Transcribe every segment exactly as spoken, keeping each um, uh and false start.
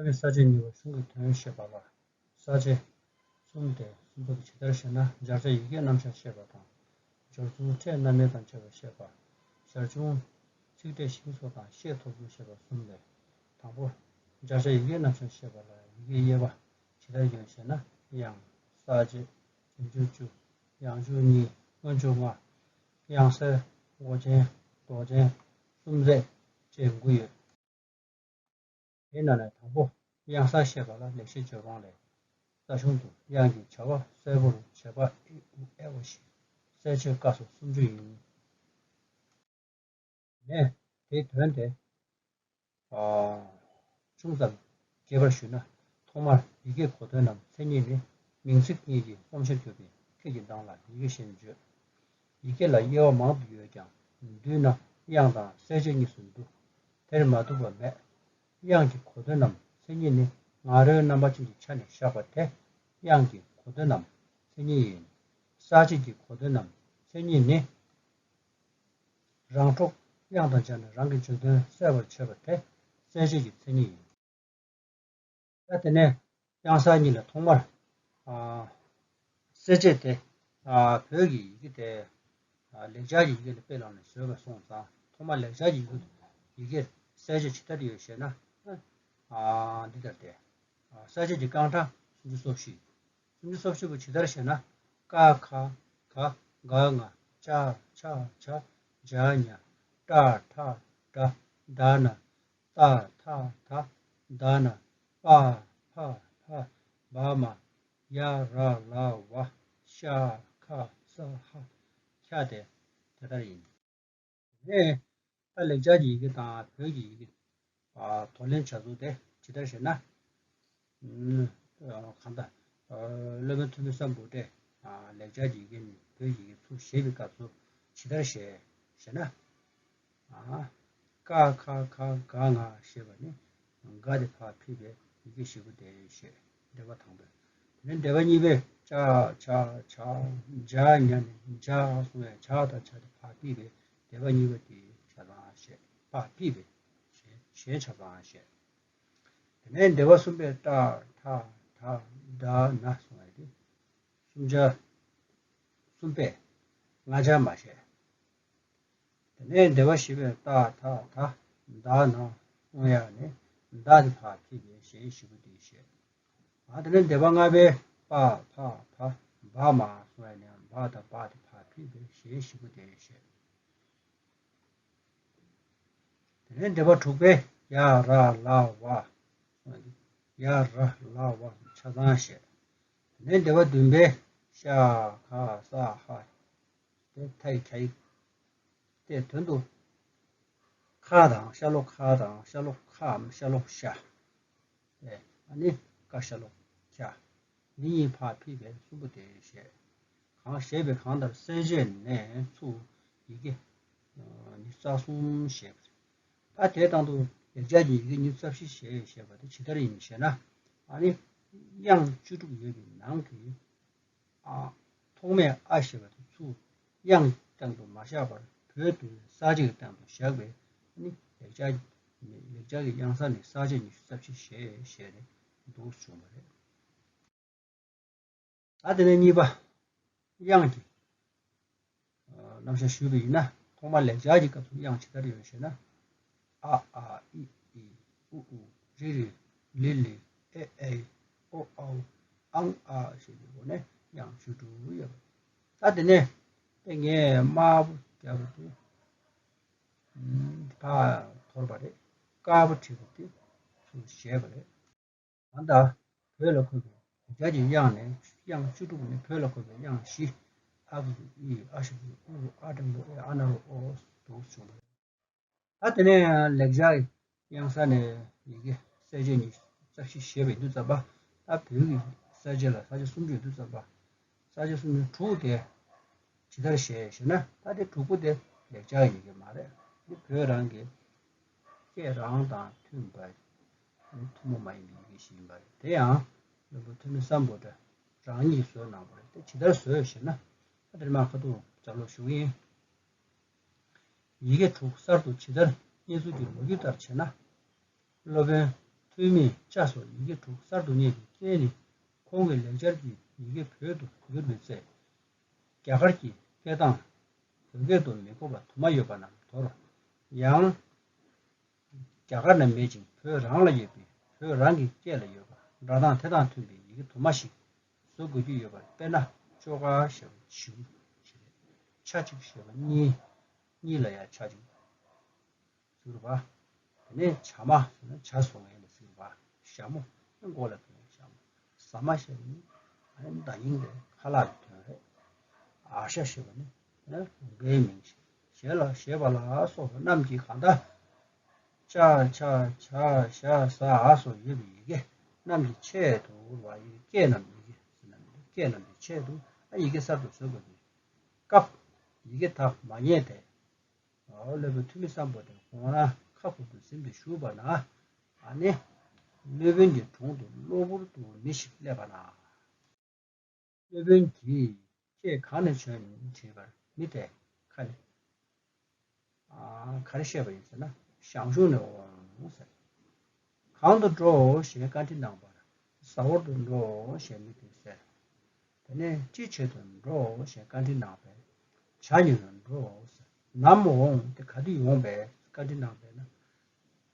ལྟ་བའི་ས་བཅད་གཉིས་པ་གཞུང་གི་དོན་བཤད་པ་ལ། ས་བཅད་གསུམ་སྟེ། གསུམ་པོ་དེ་ཇི་ལྟར་ཞེ་ན། སྦྱར་བྱ་ཡི་གེའི་རྣམ་གཞག་བཤད་པ་དང་། སྦྱོར་ཚུལ་ཕྲད་རྣམ་དབྱེ་དང་བཅས་པ་བཤད་པ། ཞར་བྱུང་ཚིག་ཕྲད་ཞིང་སོགས་དང་བཤད་ཐོབ་ཚུལ་བཤད་པ་གསུམ་ལས། དང་པོ། སྦྱར་བྱ་ཡི་གེའི་རྣམ་གཞག་བཤད་པ་ལ་ཡི་གེའི་དབྱེ་བ་ཇི་ལྟར་ཡོད་ཞེ་ན། དབྱངས། གསལ་བྱེད། རྗེས་འཇུག་བཅུ། ཡང་འཇུག་གཉིས། སྔོན་འཇུག་ལྔ། དབྱངས་གསལ། མགོ་ཅན། ལྡོག་ཅན། གསུམ་རྩེག་བཅས་དགུ་ཡོད། དེའི་ནང་ནས་དང་པོ་དབྱངས་གསལ་བཤད་པ་ལ་ལེགས་བཤད་ལྗོན་དབང་ལས། རྩ་གཞུང་དུ་དབྱངས་ཀྱི་བྱ་བ་གསལ་པོར་བྱེད་པ་ཨི་ཨུ་ཨེ་ཨོ་བཞི། གསལ་བྱེད་ཀ་སོགས་སུམ་ཅུ་ཡིན། ནས་དེའི་དོན་དེ། ཨ། ཅུང་ཙམ་རྒྱས་པར་ཞུས་ན། ཐོག་མར་ཡི་གེའི་གོ་དོན་ནམ་མཚན་ཉིད་ནི་མིང་ཚིག་གཉིས་ཀྱི་དབང་ཕྱིར་གྱུར་པའི་ཁྱད་ཀྱི་གདངས་ལ་ཡི་གེ་ཞེས་བརྗོད། ཡི་གེ་ལ་དབྱེ་བ་མང་དུ་ཡོད་ཀྱང་། མདུན་ན་དབྱངས་དང་གསལ་བྱེད་གཉིས་སུ་འདུ། དེར་མ་འདུ་བ་མེད། དབྱངས་ཀྱི་གོ་དོན་ནམ་མཚན་ཉིད་ནི་ང་རོའི་རྣམ་པ་ཅན་གྱི་ཆ་ནས་བཞག་པ་དེ་དབྱངས་ཀྱི་གོ་དོན་ནམ་མཚན་ཉིད་ཡིན། གསལ་བྱེད་ཀྱི་གོ་དོན་ནམ་མཚན་ཉིད་ནི། རང་གྲོགས་དབྱངས་དང་སྦྱར་ནས་རང་གི་བརྗོད་དོན་གསལ་བར་བྱེད་པ་དེ་གསལ་བྱེད་ཀྱི་མཚན་ཉིད་ཡིན། ད་དེ་ནས་དབྱངས་གསལ་གཉིས་ལ་ཐོག་མར། ཨ། གསལ་བྱེད་དེ། ཨ། བོད་ཀྱི་ཡི་གེ་དེ། ཨ། ལེགས་སྦྱར་གྱི་ཡི་གེ་ལ་དཔེ་བླངས་ནས་བཟོས་པ་སོང་ཙང་། ཐོག་མར་ལེགས་སྦྱར་གྱི་ཡི་གེ་ཡི་གེར་གསལ་བྱེད་ཇི་ལྟར་ཡོད་ཞེ་ན། ཨ། འདི་ལྟར་ཏེ། ཨ། གསལ་བྱེད་ཀྱི་རྐང་གྲངས་སུམ་ཅུ་སོ་བཞི། སུམ་ཅུ་སོ་བཞི་པོ་ཇི་ལྟར་ཞེ་ན། ཀ་ཁ་ག་གྷ་ང་ཅ་ཆ་ཇ་ཉ་ཏ་ཐ་ཏྲ་ད་ན་ཏ་ཐ་ད་ད་ན་པ་ཕ་བ་བ་མ་ཡ་ར་ལ་བ་ཤ་ཁ་ས་ཧ་ཁྱ་སྟེ་དེ་ལྟར་ཡིན། ནས། ད་ལེགས་སྦྱར་གྱི་ཡི་གེ་དང་བོད་ཀྱི་ཡི་གེ། ཨ། དོར་ལེན་བྱ་ཚུལ་དེ་ཇི་ལྟར་ཞེ་ན། ཨ། གང་ལྟར། ཨ། སློབ་དཔོན་ཐོན་མི་སམ་བྷོ་ཊས། ཨ། ལེགས་སྦྱར་གྱི་ཡི་གེ་ནས་བོད་ཀྱི་ཡི་གེ་ཚུར་བཞེས་པའི་སྐབས་སུ་ཇི་ལྟར་བཞེས་ཞེ་ན། ཨ། ཀ་ཁ་ག་གྷ་ང་ཞེས་པ་ནི། གྷ་དེ་ཕར་ཕུད་པས་ཡི་གེ་བཞི་པོ་དེ་བཞེས། འགྲེལ་པ་དང་པོས། དེ་ནས་འགྲེལ་པ་གཉིས་པས་ཅ་ཆ་ཇ་ཇ་ཉ་ནས་ཇ་གསུང་བས་ཇ་དང་ཇ་དེ་ཕར་ཕུད་པས་འགྲེལ་པ་གཉིས་པ་དེ་ཆ་ཚང་བཞེས། ཕར་ཕུད་པས་གཞན་གཞན་ཆ་ཚང་བཞེས། དེ་ནས་འགྲེལ་པ་གསུམ་པས་ཏ་ཐ་ད་ད་ན་གསུང་བས་དེ། གསུམ་ཆ། གསུམ་པས་ལྔ་ཆ་མ་བཞེས། དེ་ནས་འགྲེལ་པ་བཞི་པས་ཏ་ཐ་ད་ད་ན་གསུང་ཡ་ནས་ད་དེ་ཕར་ཕུད་པས་གཞན་བཞི་པོ་དེ་བཞེས། ཨ། དེ་ནས་འགྲེལ་པ་ལྔ་པས་པ་ཕ་བ་བ་མ་གསུང་ཡ་ནས་བ་དང་བ་དེ་ཕར་ཕུད་པས་གཞན་བཞི་པོ་དེ་བཞེས། དེ་ནས་འགྲེལ་པ་དྲུག་པས་ཡ་ར་ལ་བ། ཡ་ར་ལ་བ་ཆ་ཚང་བཞེས། དེ་ནས་འགྲེལ་པ་བདུན་པས་ཤ་ཁ་ས་ཧ། དེ་མཐའ་ཡི་ག་ཡིག་དེ་དོན་དུ། ཁ་དང་ཤ་ལོག་ཁ་དང་ཤ་ལོག་ཁའམ་ཤ་ལོག་ཤ། ཨ་ནི་ཀ་ཤ་ལོག་ཁྱ། འདི་གཉིས་ཕར་ཕུད་པས་གསུམ་པོ་དེ་བཞེས། གང་བཞེས་པའི་གང་ལྟར་གསལ་བྱེད་ནས་ཚུར་ཡི་གེ་ཉི་ཤུ་རྩ་གསུམ་བཞེས་པ་རེད། ད་དེ་དང་དུ་ལེགས་སྦྱར་གྱི་ཡི་གེ་ཉི་ཤུ་རྩ་བཞི་ཞེས་བཤད་པ་དེ་ཇི་ལྟར་ཡིན་ཞེ་ན། ཨ་ནི་དབྱངས་བཅུ་དྲུག་ཡོད་པའི་ནང་གི། ཨ། ཐོག་མའི་ཨ་ཞེས་པ་དེ་ཚུར་དབྱངས་སྟེང་དུ་མ་བཞག་པར་བོད་དུ་ས་བཅད་ཀྱི་སྟེང་དུ་བཞག་པས་ནི་ལེགས་སྦྱར། ལེགས་སྦྱར་གྱི་དབྱངས་གསལ་ནི་ས་བཅད་ཉི་ཤུ་རྩ་བཞི་ཞེས་བཤད་ནས་འདུག་བྱུང་བ་རེད། ད་དེ་ནས་གཉིས་པ། དབྱངས་ཀྱི་རྣམ་གཞག་ཞུས་པ་ཡིན་ན། ཐོག་མར་ལེགས་སྦྱར་གྱི་སྐབས་སུ་དབྱངས་ཇི་ལྟར་ཡོད་ཞེ་ན། ཨ་ཨ་ཨི་ཨི་ཨུ་ཨུ་རི་རི་ལི་ལི་ཨེ་ཨེ་ཨོ་ཨོ་ཨང་ཨ་ཞེས་པའི་སྒོ་ནས་དབྱངས་བཅུ་དྲུག་ཡོད་པ། ད་དེ་ནས་དེ་ངས་དམར་པོ་བརྒྱབ་པ་དེ། ཕར་དོར་བ་རེད། དཀར་པོ་བྲིས་པ་དེ་ཚུར་བཞེས་པ་རེད། གང་ལྟར་བོད་ལ་འཁོད་པའི་ལེགས་སྦྱར་གྱི་དབྱངས་ནི། དབྱངས་བཅུ་དྲུག་ནི་བོད་ལ་འཁོད་པའི་དབྱངས་བཞི། ཨ་གི་གུ་ཨི། ཨ་ཞབས་ཀྱུ་ཨུ། ཨ་འགྲེང་བུ་ཨེ། ཨ་ན་རོ་ཨོ། འདུག་བྱུང་བ་རེད། ད་དེ་ནས་ལེགས་སྦྱར་དབྱངས་གསལ་ནས་ཡི་གེ་གསལ་བྱེད་ཉི་ཤུ་རྩ་བཞི་བཞེས་པའི་དུས་ཙམ་པ། ད་བོད་ཀྱི་གསལ་བྱེད་ལ་ས་བཅད་སུམ་ཅུའི་དུས་ཙམ་པ། ས་བཅད་སུམ་ཅུ་དྲུག་དེ་ཇི་ལྟར་བཞེས་ཞེ་ན། ད་དེ་དྲུག་པོ་དེ་ལེགས་སྦྱར་ཡི་གེ་མ་རེད། འདི་བོད་རང་གི་སྐད་རང་དང་མཐུན་པ། ཐུན་མོང་མ་ཡིན་པའི་ཡི་གེ་ཞིག་ཡིན་པ་རེད། དེ་ཡང་བློན་པོ་ཐོན་མི་སམ་བྷོ་ཊ་རང་ཉིད་ཀྱིས་བཟོས་གནང་བ་རེད། དེ་ཇི་ལྟར་བཟོས་ཞེ་ན། ད་དེར་མ་ཁ་ཐུག་ལྗགས་ཀློག་ཞུ་གི་ཡིན། ཡི་གེ་དྲུག་གསར་དུ་ཇི་ལྟར་རྙེད་ཚུལ་གྱི་ལོ་རྒྱུས་ལྟར་བྱས་ན། སློབ་དཔོན་ དབུ་མེད་ཅ་སོགས་ཡི་གེ་དྲུག་གསར་དུ་རྙེད་པའི་རྐྱེན་ནི། ཁོང་གི་ལེགས་སྦྱར་གྱི་ཡི་གེ་བོད་དུ་བསྒྱུར་བའི་ཚེ། རྒྱ་གར་གྱི་སྐད་གདངས་བོད་སྐད་དུ་མི་གོ་བ་དུ་མ་ཡོད་པ་རྣམས་དོར། ཡང་། རྒྱ་གར་ན་མེད་ཅིང་བོད་རང་ལ་ཡོད་པའི་བོད་རང་གི་སྐད་ལ་ཡོད་པ་སྒྲ་གདངས་དེ་དང་མཐུན་པའི་ཡི་གེ་དུ་མ་ཞིག་བཟོ་དགོས་ཀྱི་ཡོད་པར། དཔེར་ན་ཅོ་ག་ཞེས་པ་བྱིའུ་ཞེས་པས། ཆ་གཅིག་ཞེས་པ་གཉིས། གཉིས་ལ་ཡང་ཆ་གཅིག་ཟེར་བ། དེ་ནས་བྱ་མ་ཟེར་ན་བྱ་བཟོ་མཁན་ལ་ཟེར་བ། ཞྭ་མོ་ནི་མགོ་ལ་གྱོན་ཞྭ་མོ། ཟ་མ་ཞེས་པ་ནི་མདའ་ཡིན་པའི་ཁ་ལག་གི་དོན་རེད། ཨ་ཤ་ཞེས་པ་ནི་ལུང་པའི་མིང་ཞེས། ཞེས་ལ་ཞེས་པ་ལ་སོགས་པ་རྣམས་ཀྱི་གང་ལྟར། ཅ་ཆ་ཇ་ཞ་ཟ་འ་སོགས་ཡོད་པའི་ཡི་གེ་རྣམས་ཀྱི་ཆེད་དུ་བ། ཡི་གེ་སྐད་རྣམས་ཡི་གེ་ཟེར་ན་མི་འདུག་སྐད་རྣམས་ཀྱི་ཆེད་དུ་ཨ་ཡི་གེ་གསར་དུ་བཟོ་དགོས་པའི་སྐབས། ཡི་གེ་དག་མ་རྙེད་དེ། སློབ་དཔོན་ཐུ་མི་སམ་བྷོ་ཊས་ཁོང་རང་ཁ་ཕུབ་ཏུ་གཟིམ་དུ་བཞུགས་པ་ན། ཨ་ནི། སློབ་དཔོན་གྱི་དྲུང་དུ་གློ་བུར་དུ་མི་ཞིག་སླེབས་པ་ན། སློབ་དཔོན་གྱིས་ཁྱེད་གང་ནས་བྱོན་ནས་དྲིས་པར། མི་དེས་ཁ་ནས། ཨ། ག་རེ་བཤད་པ་ཡིན་ཟེར་ན། ཞང་ཞུང་ནས་འོང་ཟེར། གང་དུ་འགྲོ་ཞེས་བཀའ་འདྲི་གནང་བར། ཟ་ཧོར་དུ་འགྲོ་ཞེས་མི་དེས་ཟེར། དེ་ནས་ཅི་བྱེད་དུ་འགྲོ་ཞེས་བཀའ་འདྲི་གནང་བས། ཇ་ཉོ་རུ་འགྲོ་ཟེར། ནམ་འོང་དེ་ག་དུས་ཡོང་བས་བཀའ་འདྲི་གནང་བས་ན།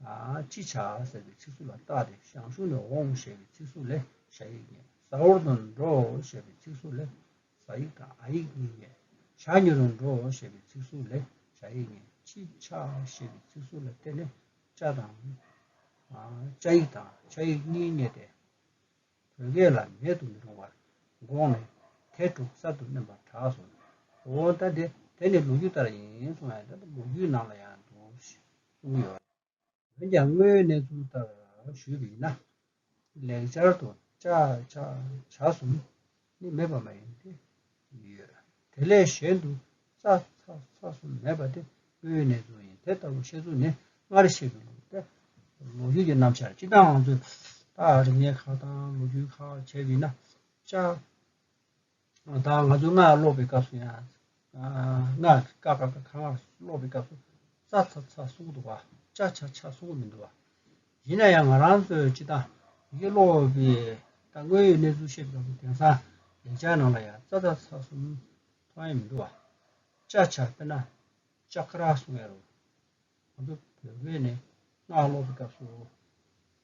ཨ། ཅི་བྱ་ཟེར་བའི་ཚིག་ཟུར་ལ་བཏགས་ཏེ། ཞང་ཞུང་ནས་འོང་ཞེས་པའི་ཚིག་ཟུར་ལས་ཞ་ཡིག་རྙེད། ཟ་ཧོར་དུ་འགྲོ་ཞེས་པའི་ཚིག་ཟུར་ལས་ཟ་ཡིག་དང་འ་ཡིག་གཉིས་རྙེད། ཇ་ཉོ་རུ་འགྲོ་ཞེས་པའི་ཚིག་ཟུར་ལས་ཇ་ཡིག་རྙེད། ཅི་བྱ་ཞེས་པའི་ཚིག་ཟུར་ལ་བརྟེན་ནས་ཅ་དང་། ཨ། ཅ་ཡིག་དང་ཇ་ཡིག་གཉིས་རྙེད་དེ། བོད་སྐད་ལ་མེད་དུ་མི་རུང་བར་དགོངས་ནས་དེ་དྲུག་གསར་དུ་བསྣན་པར་གྲགས་སོ། འོ་ད་དེ་དེ་ནི་ལོ་རྒྱུས་ལྟར་ཡིན་གསུངས་ཡང་། ད་ལོ་རྒྱུས་ནང་ལ་ཡང་འདུག་གསུངས་ཡོད། འོན་ཀྱང་དངོས་ཡོད་གནས་ཚུལ་ལྟར་ཞུས་པ་ཡིན་ན། ལེགས་སྦྱར་དུ་ཅ་ཆ་ཇ་གསུམ་ནི་མེད་པ་མ་ཡིན་ཏེ་ཡོད། དེ་ལས་གཞན་དུ་ཙ་ཚ་ཚ་གསུམ་མེད་པ་དེ་དངོས་ཡོད་གནས་ཚུལ་ཡིན། དེ་ལྟ་བུ་བཤད་ཚུལ་ནི་སྔར་བཤད་པའི་ལུགས་ཏེ། ལོ་རྒྱུས་ཀྱི་རྣམ་གཞག་སྤྱིར་བཏང་ང་ཚོས་ད་རིག་གནས་ཁག་དང་ལོ་རྒྱུས་ཁག་བྱས་པ་ཡིན་ན། ཅ། ད་ང་ཚོས་སྔགས་ཀློག་པའི་སྐབས་སུ་ཡང་། ཨ། སྔགས་ཀ་ཁ་ག་ཁ་ག་སྔགས་ཀློག་པའི་སྐབས་སུ་ཙ་ཚ་ཚ་གསུང་གི་འདུག་བ། ཅ་ཆ་ཇ་གསུང་གི་མི་འདུག་བ། ཡིན་ན་ཡང་ང་རང་ཚོས་སྤྱིར་བཏང་ཡི་གེ་ཀློག་པའི་ད་དངོས་ཡོད་གནས་ཚུལ་བཤད་པའི་སྐབས་སུ་དེང་སང་ལེགས་སྦྱར་ནང་ལ་ཡང་ཙ་ཚ་ཚ་གསུམ་མཐོང་ཡ་མི་འདུག་བ། ཅ་ཆ་དཔེར་ན་ཅ་ཀ་ར་གསུང་ཡ་རེད། ང་ཚོ་བོད་སྐད་ནས་སྔགས་ཀློག་པའི་སྐབས་སུ་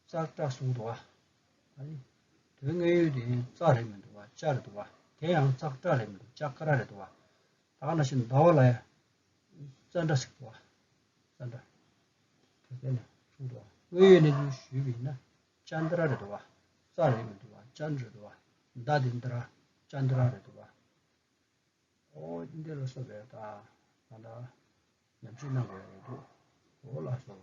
ཙ་ཀྲ་གསུང་འདུག་བ། ཨ་ནི་དོན་དངོས་ཡོད་དེ་ཙ་རེད་མི་འདུག་བ། ཅ་རེད་འདུག་བ། དེ་ཡང་ཙ་ཀྲ་རེད་མི་འདུག་ཅ་ཀ་ར་རེད་འདུག་བ། ད་ག་ནང་བཞིན་ཟླ་བ་ལ་ཡང་ཙ་འདྲ་ཟེར་འདུག་བ། ཙ་འདྲ། བོད་སྐད་ནས་གསུང་འདུག་བ། དངོས་ཡོད་གནས་ཚུལ་ཞུས་པ་ཡིན་ན་ཅ་འདྲ་རེད་འདུག་བ། ཙ་རེད་མི་འདུག་བ། ཅ་འདྲ་རེད་འདུག་བ། མདའ་དེ་འདྲ། ཅ་འདྲ་རེད་འདུག་བ། ཨོ་འདི་ལ་སོགས་པའི་ད་ད་ལྟ་ཉམས་ཞིབ་གནང་དགོས་ཡ་རེད་འདུག་ཨོ་ལགས་སོ།